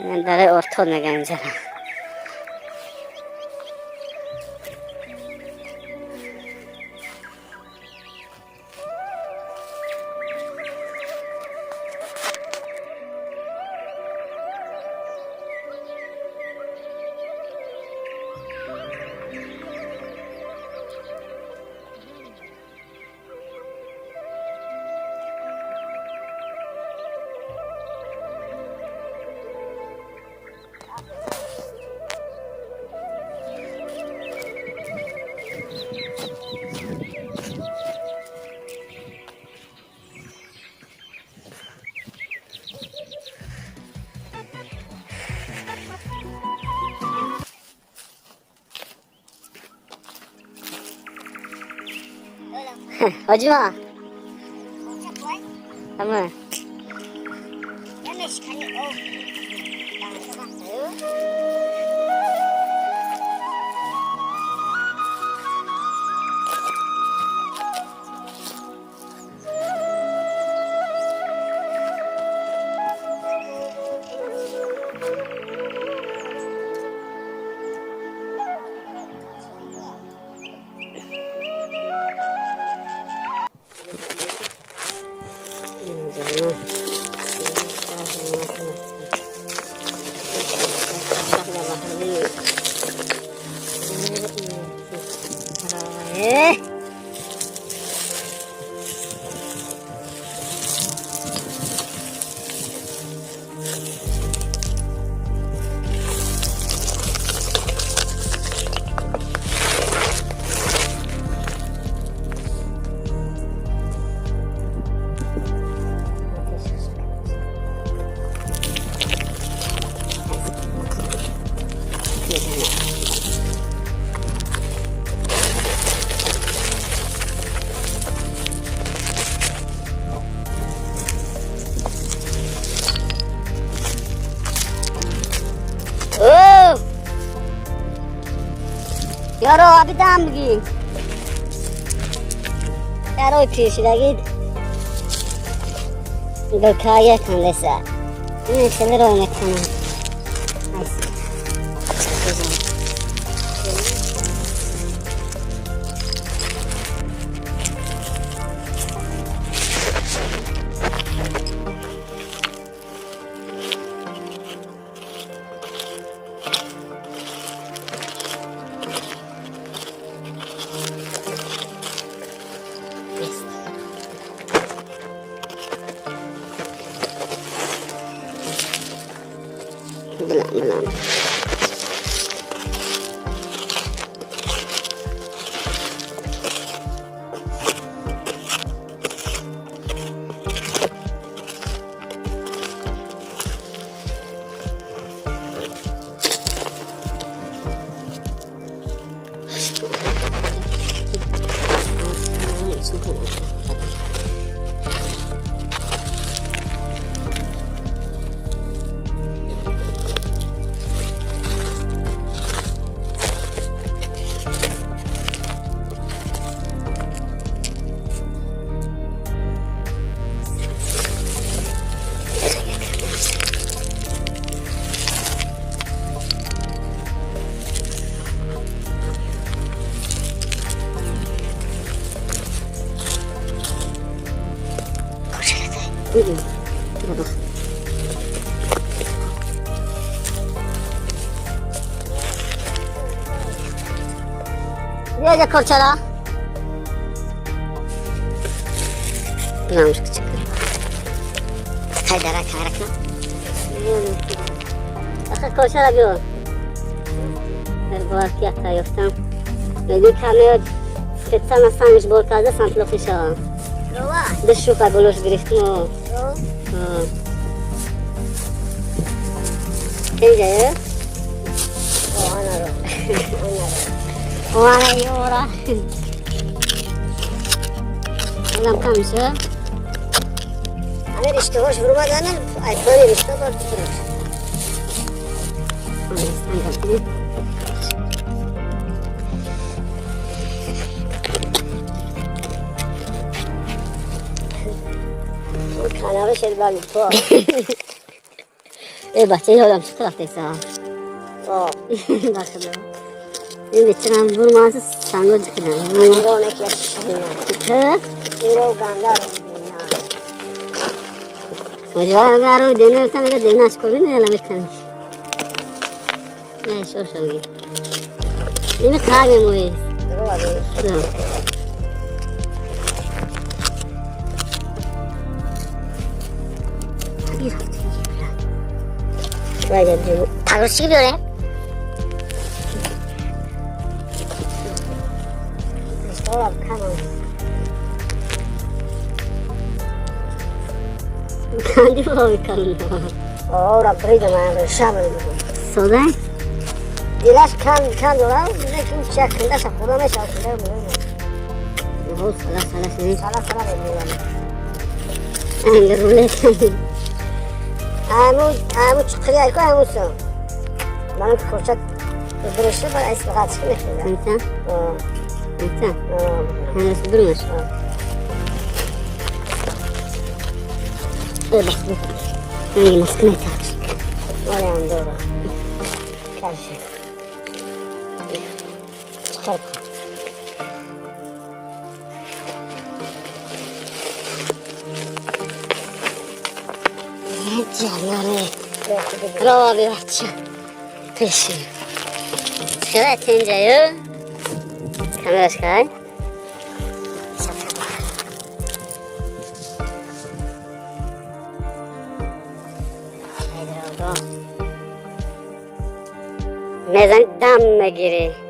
Дараи Ортод мегӯям инҷара. 오지마. 한번. Яро абидам бигӣ. Ярои пиршидагӣ докая кандеса. Ин хеле ро мекунам. Билам, билам. 들어봐. Nerede korçala? Bulanmış küçük. Kaydara karakna. Охе корчала биё. Дар бовар ки якта ёфтам. Мегӯй камеод специально сангш бор карда сантлоқи шавам. Ду шука болош гирифтум. Инҷа Ора ёра. Одам кам мешава? Ҳамин риштаҳош бурумадана, айфони ришта бор турош. Канава шед бали то. Эй, бача, ёдам чиқи рафтеса. Ба худо, ин бечарам бурмаси санго ҷиқидан. Аро денерта мега денаш коби нела мекани. Не шошоги. Ини хаге мои. 다섯 بیاره. Kandi бо мекунам. Ora бридам, шаб. Сода? Дилаш кан кан дорам, лекин чак канда худа мешавад. О, сала сала сала. Сала сала мебинам. Анга рулет. Аму аму чиқри айко амусо. Ман курчат дуруши бар айс бақат мехӯрам. Инта? Инта? Ҳанӯз бурмаш. Э, бах. Анги маска меташ. Оре, андора. Каши. Чиқар. Ҷаноре. Рова бибача. Пеши. Чиқара тенҷаю. Камераш кай? Мезани, дам мегирӣ.